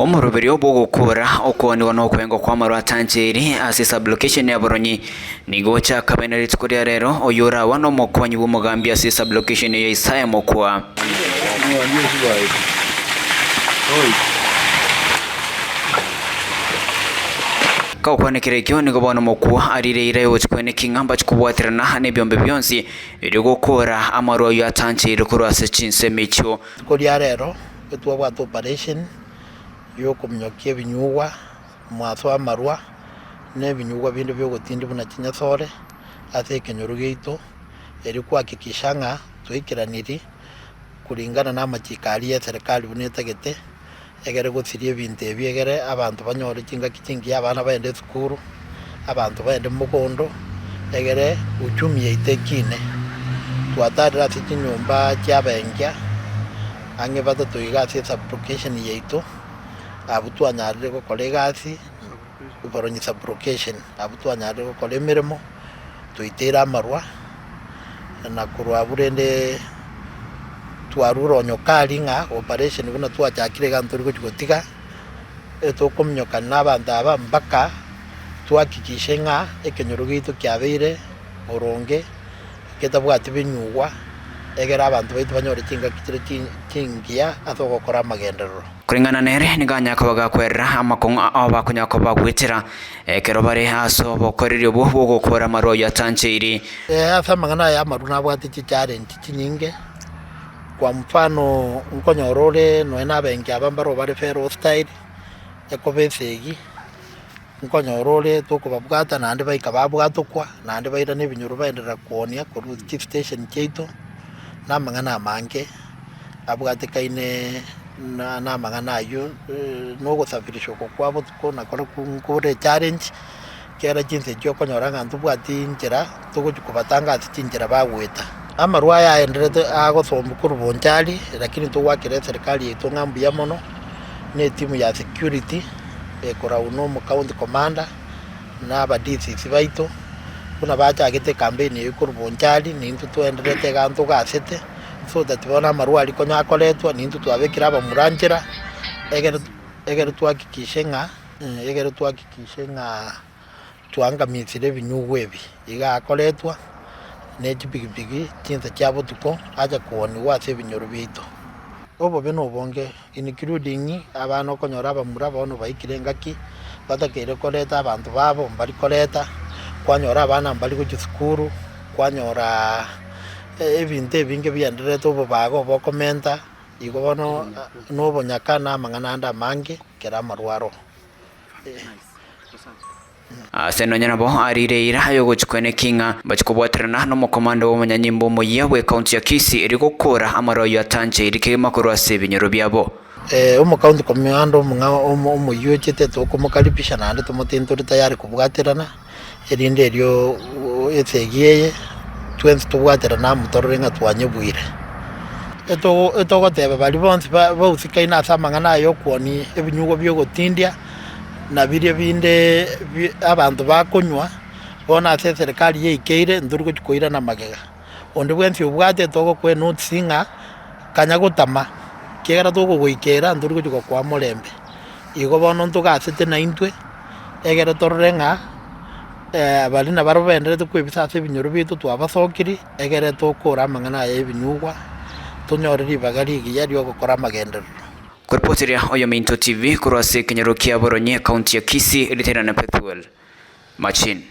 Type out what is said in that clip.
Omoroberio bw'ogokora okoonigwa na okwengwa kw'amarwa atancheiri ase sub-location ya Boronyi nigo ochakabe ne rituko ria rero, oyio orawa nomokonyi bw'omogambi ase sub-location eyo Isaya Mokua. Gakwanekera ekio nigo bono Mokua arire eira y'ogochia kweneki ng'a mbache kobwaterana nebiombe bionsi erio gokora amarwa ayio atancheire korwa ase chinsemo echio. Rituko ria rero Getwabwate operation yokominyokia ebinyugwa, mwaso amarwa, na ebinyugwa binde biogotindi buna chinyasore ase ekenyoro giaito, erio kohakikisha ng'a twaikeranirie kulingana na amachiko aria ya eserekari buna etagete, egere gosiria ebinto ebi egere abanto banyore chingaki chingiya abana bagende esukuru. abanto bagende mogondo, egere uchumi yaito ekine. Twatarire ase chinyomba chi'abaengia ang'e batato iga ase esublocation yaito, abwo twanyarire gokora egasi, Boronyi sublocation, abwo twanyarire gokora emeremo, toiteire amarwa, na korwa abwo rende twarure onye okari ng'a operation buna twachakire iga ntori gochi gotiga. Tokominyokana nabanto aba mpaka twahakikishe ng'a ekenyoro giaito kiabeire boronge, getabwati binyugwa, egere abanto baito banyore chingaki chire chingiya ase ogokora amagenderero. Koreng'ana nere nigo anyare koba gakwerera amakong'u ao bakonyara koba bagoetera ekero bare ase obokoreri obwo bw'ogokora amarwa ayio atancheiri. Ase amang'ana aya amarwa nabwate chichallenge chinyinge. Kwa mfano nkonyora ore nonya na abenki aba mbaro bare very hostile, ekoba esegi, nkonyora ore tokobabwata naende baika babwatokwa, naende bairana ebinyoro baenderera koonia korwa chistation chiaito, na amang'ana amange abwatekaine na na amang'ana aywo na ogosafirisha oko kwa botuko nakorokwo nkore echallenge. Kera chinsa echio okonyora ng'a ntobwati nchera togochia kobatanga ase chinchera bagoeta. Amarwa aya aenderete agosomwa korwa Bonchari lakini togoakera eserikari yaito ng'a mbuya mono na etimu ya security ekorau na omo county commander na aba DCC baito buna bachagete ecampaign eyio korwa Bonchari nintwe twaenderete iga ntogasete so that bono amarwa aria konya akoretwa nintwe twabekire abamura nchera egere egere twahakikishe ng'a. Ekero twahakikishe ng'a twaangamisire ebinyugwa ebi, iga akoretwa ne chipigipigi chinsa chia botuko ache koonigwa ase ebinyoro biaito. Obobe nobonge including abana okonyora abamura bono baikire engaki batakeire koreta abanto babo mbari koreta, kwanyora abana mbari gochia sukuru, kwanyora ebinto ebinge biendererete obobaga obokomenta. Igo bono nobonyaka na amang'ana ande amange kera amarwaro. Ase nonya nabo ariire eira y'ogochia kweneki ng'a mbachie kobwaterana nomokomanda bw'omonyanyimbo omoyia bw'ecounty ya Kisii erio gokora amarwa ayio atancheiri kegima korwa ase ebinyoro biabo. Omocounty commander omoyia ochete tokomokaribisha naende tomotebi ntore tayari kobwaterana. Erinde erio esegi eye twensi tobwaterane amo torore ng'a twanyebuire. Etogoteba baria bonsi bausikaine ase amang'ana aya y'okwonia ebinyugwa bi'ogotindia, na biria binde abanto bakonywa, bono ase eserekari yaikeire ntori gochia koirana magega. Onde bwensi obwate togokoa enotice ng'a kanya gotama, ekiagera togogoikera ntori gochia gokoa morembe. Igo bono ntogasete naintwe. Ekero torore ng'a baria nabarabwo baendererete kwebisa ase ebinyoro biaito twabasokirie, ekere tokore amang'ana aya y'ebinyugwa, tonyore ribaga rigiya ri'ogokora amagenderero. Koripoteria Oyominto TV korwa ase ekenyoro kia Boronyi, ekaunti ya Kisii, Ritera na Bethuel Machin.